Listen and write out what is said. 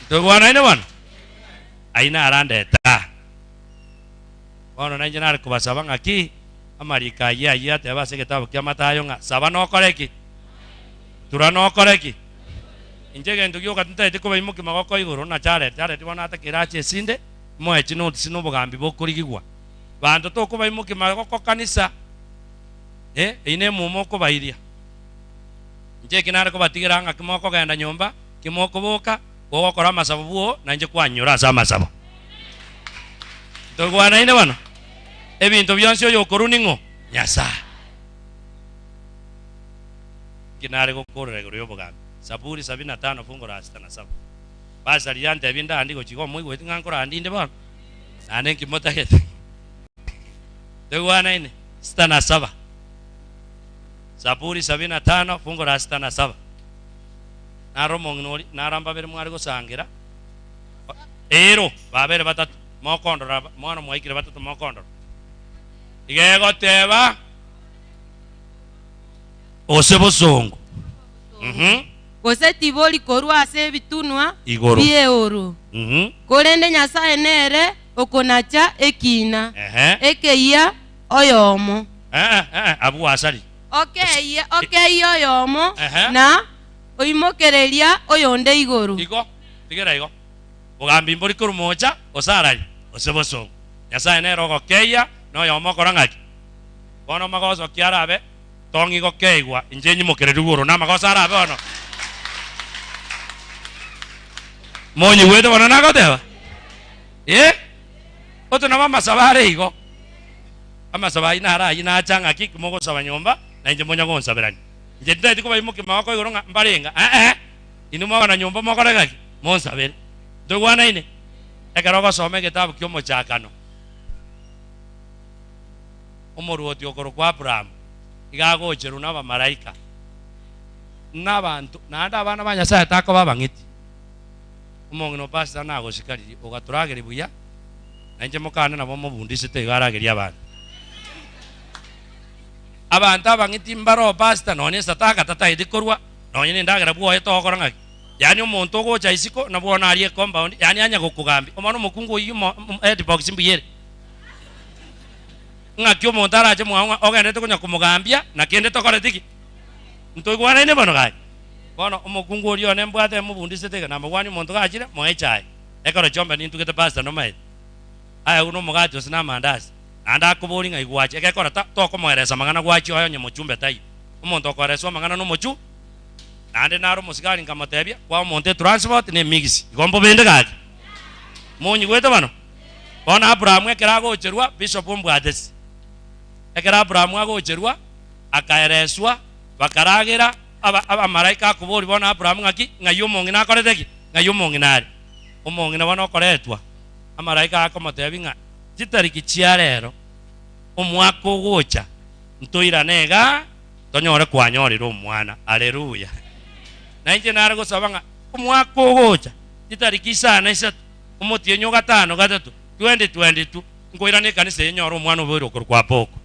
Ntoigwanaine bono? Ayio narandete aa. Bono nainche nare kobasaba ng'aki amariko ayio ayio ateba ase egetabu kia Mathayo ng'a saba nokore ki? Tura nokore ki? Inche egento gioka tintagete kobaimokia magoko igoro na Jared, Jared bono atakeire ache esinde, moe chinotes na obogambi bokorigigwa. Banto tokobaimokia magoko kanisa, eh, eyio nemuma okobairia. Inche eki nare kobatigera ng'a kimokogenda nyomba, kimokoboka, gogokora amasabo bwoo, nainche kwanyora ase amasabo. Ntoigwanaine bono? Ebinto bionsi oyokorwa ning'o? Nyasae. Inki nare gokorera igoro y'obogambi? Zaburi sabini na tano fungu la sita na saba. Pastor riria antebie ndandi gochia iga omoigweti ng'a nkorandi inde bono? Naende inki motagete? Ntoigwanaine? Sita na saba. Zaburi sabini na tano fungu la sita na saba. Naro omong'ina oria, naro mbabere mware gosangera, ero babere batato mokondora, mwana mwaikire batato mokondora. Iga egoteba gose bosongo. Mhm. Gose tibori korwa ase ebitunwa Igoro. bi'eoro, Mhm. korende Nyasae nere okonacha ekiina Ehe. ekeyia oyomo. Eh, eh, abwo gwasari. Okeyia okeyia oyomo Ehe. na oimokereria oyonde igoro. Igo, tigera igo. Bogambi mbori korwa moocha, gose arari, gose bosongo. Nyasae nere ogokeyia, na oyomo okora ng'aki? Bono magoso ki arabe tong'i gokeigwa, inche nyimokererie igoro, namagoso arabe bono? Monyigwete bono nagoteba? Eh? Oto nabo amasabo are igo. Amasabo ayio naro ayio nacha ng'aki kimogosaba nyomba, na inche monya gonsaberania. Inche tintageti kobaimokia magoko igoro ng'a mbarenga, ee, inwe mwagenda nyomba mokore ng'aki? Monsabere. Ntoigwanaine? Ekero ogosoma egetabu ki'Omochakano, omoruoti okorokwa Abrahamu iga agocherwa nabamalaika, na abanto, naende abana ba Nyasae takoba abang'iti. Omong'ina o pastor nagosika riria ogatorageria buya, na inche mokane nabo omobundisete iga aragerie abanto. Abanto abang'iti mbaroo pastor nonya esataka tatageti korwa, nonya na endagera bwoye togokora ng'aki? Yaani omonto ogocha isiko na bwono aria ecompound, yaani anya gokogambia, omwana omokungu oyio mo headbox mbuya ere. Ng'aki omonto arache mwao ng'a ogenderete konya komogambia na kende tokoreti ki? Ntoigwanaine bono gaki? Bono omokungu oria one mbwate mobundisete iga namogwanie omonto gachire, moe echae. Ekero chiombe nintugete pastor nomaete. Aye buna omogati gose na amandasi. Naende akoborie ng'ai gwachia, egekora ta tokomoeresa amang'ana gwachia oye onye mochumbe taiyo. Omonto okoereswa amang'ana nomochu, naende nare omosigari nkamotebia, kwaa omonto etransport na emigisi. Igo mbobende gaki. Monyigwete bono? Bono Abrahamu ekero agocherwa, bishop ombwatesi. Ekero Abrahamu agocherwa, akaereswa, bakaragera, aba abamalaika akoboria bono Abrahamu ng'aki, ng'ai omong'ina akorete ki? Ng'ai omong'ina are? Omong'ina bono okoretwa, amalaika akomotebia ng'a chitariki chia rero, omwaka ogocha, ntoirane igaa, tonyore kwanyorire omwana. Haleluya! Na inche nare gosaba ng'a omwaka ogocha, chitariki isano isato, omotienyi o gatano gatato, 2022, nkoirane ekanisa eye nyore omwana oboire okorokwa Apoko.